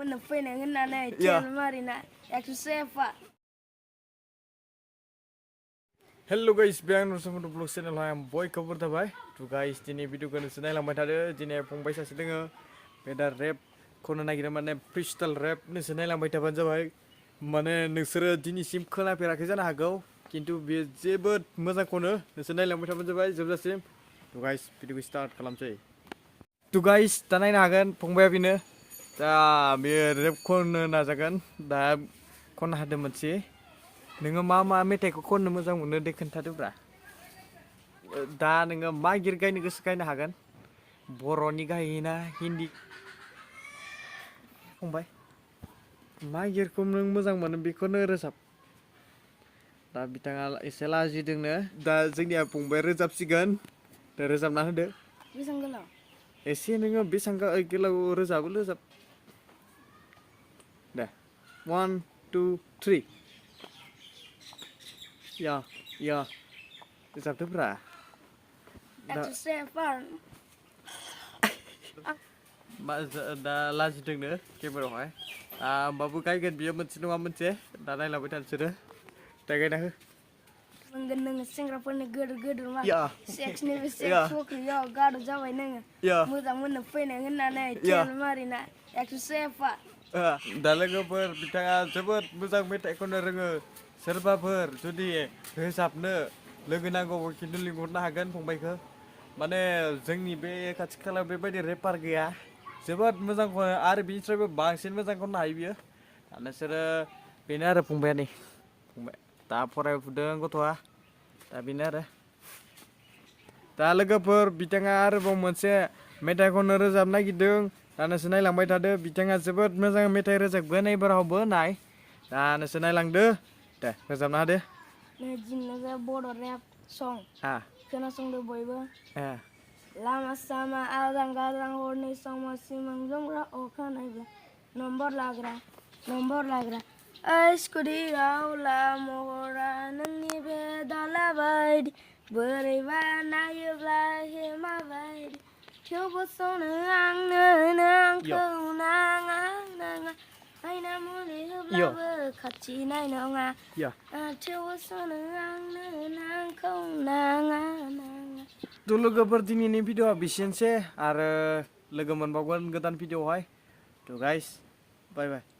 मोननो फैनो होननानै Yeah. तेल Marina एक्सुसेफा Hello guys, biar nonton vlog channel yang boy cover tabai. Tu guys, ini video kan senai lambat ada. Ini pengbai sasi dengar. Beda rap, kono nagira mana freestyle rap. Ni senai lambat taban jabai. Mana nusra dini sim kena perakai jana hagau. Kintu biar jebet masa kono. Ni senai lambat taban jabai. Jebet sim. Tu guys, video start kalam cai. Tu guys, tanai nagan pengbai bina. Ta biar rap kono najakan. Da kono ada macam. नोङो मा मा मेथाइखौ खननो मोजां मोनो दे खोन्थादोब्रा दा नोङो मा गिर गायनो गोसो गायनो हागोन बर'नि गायोना हिन्दी फंबाय मा गिरखौ नों मोजां मोनो बेखौनो रोजाब दा बिथाङा एसे लाजिदोंनो दा जोंनिया फंबाय रोजाबसिगोन दा रोजाबना होदो बेसां गोलाव एसे नोङो बेसां गोलाव रोजाबो रोजाब दे 1 2 3 Ya, ya. Sabtu berapa? एक्सुसेफा Da laji dengno kameraवहाय होमबाबो गायगोन बियो मोनसे नङा मोनसे दा नायलांबाय थानोसै दा गायना हो बुंगोन नोङो सेंग्राफोरनि गोदोर गोदोर मा या सेक्सनिबो या सेक्स फख्रियाव गादब जाबाय नोङो या मोजां मोननो फैनो होननानै या तेल मारिना एक्सुसेफा दा लोगोफोर बिथाङा जोबोद मोजां मेथाइ खननो रोङो सोरबाफोर जुदि रोजाबनो लोगो नांगौबा खिन्थु लिंहरनो हागोन फंबायखौ माने जोंनि बे खाथि खालायाव बेबायदि रेपार गैया जोबोद मोजां खनो आरो बिनिफ्रायबो बांसिन मोजां खननो हायो बियो दा नोंसोरो बेनो आरो फंबाया नै फंबाय दा फरायफुदों गथ'आ दा बेनो आरो दा लोगोफोर बिथाङा आरोबाव मोनसे मेथाइ खननो रोजाबनो नागिरदों दा नोंसोर नायलांबाय थादो बिथाङा जोबोद मोजां मेथाइ रोजाबगोन एबारावबो नाय दा नोंसोर नायलांदो दे रोजाबना होदो दिनैनो बर' रेप सं खोनासंदो बयबो लामा सामा आजां गाजां हरनि समाव सिमां जोमग्रा अखानायब्ला नम्बर लाग्रा स्कुटियाव ला महरा नोंनि बे दाला बायदि बोरैबा नायोब्ला हेमा बायदि थेवबो सनो आंनो नोंखौ नाङा आयना मुलि होब्लाबो खाथि नाय नङा थेवबो सनो आंनो नोंखौ नाङा थ' लोगोफोर दिनैनि भिडिअआ बेसेनोसै आरो लोगो मोनबावगोन गोदान भिडिअआवहाय थ' गाइस बाय बाय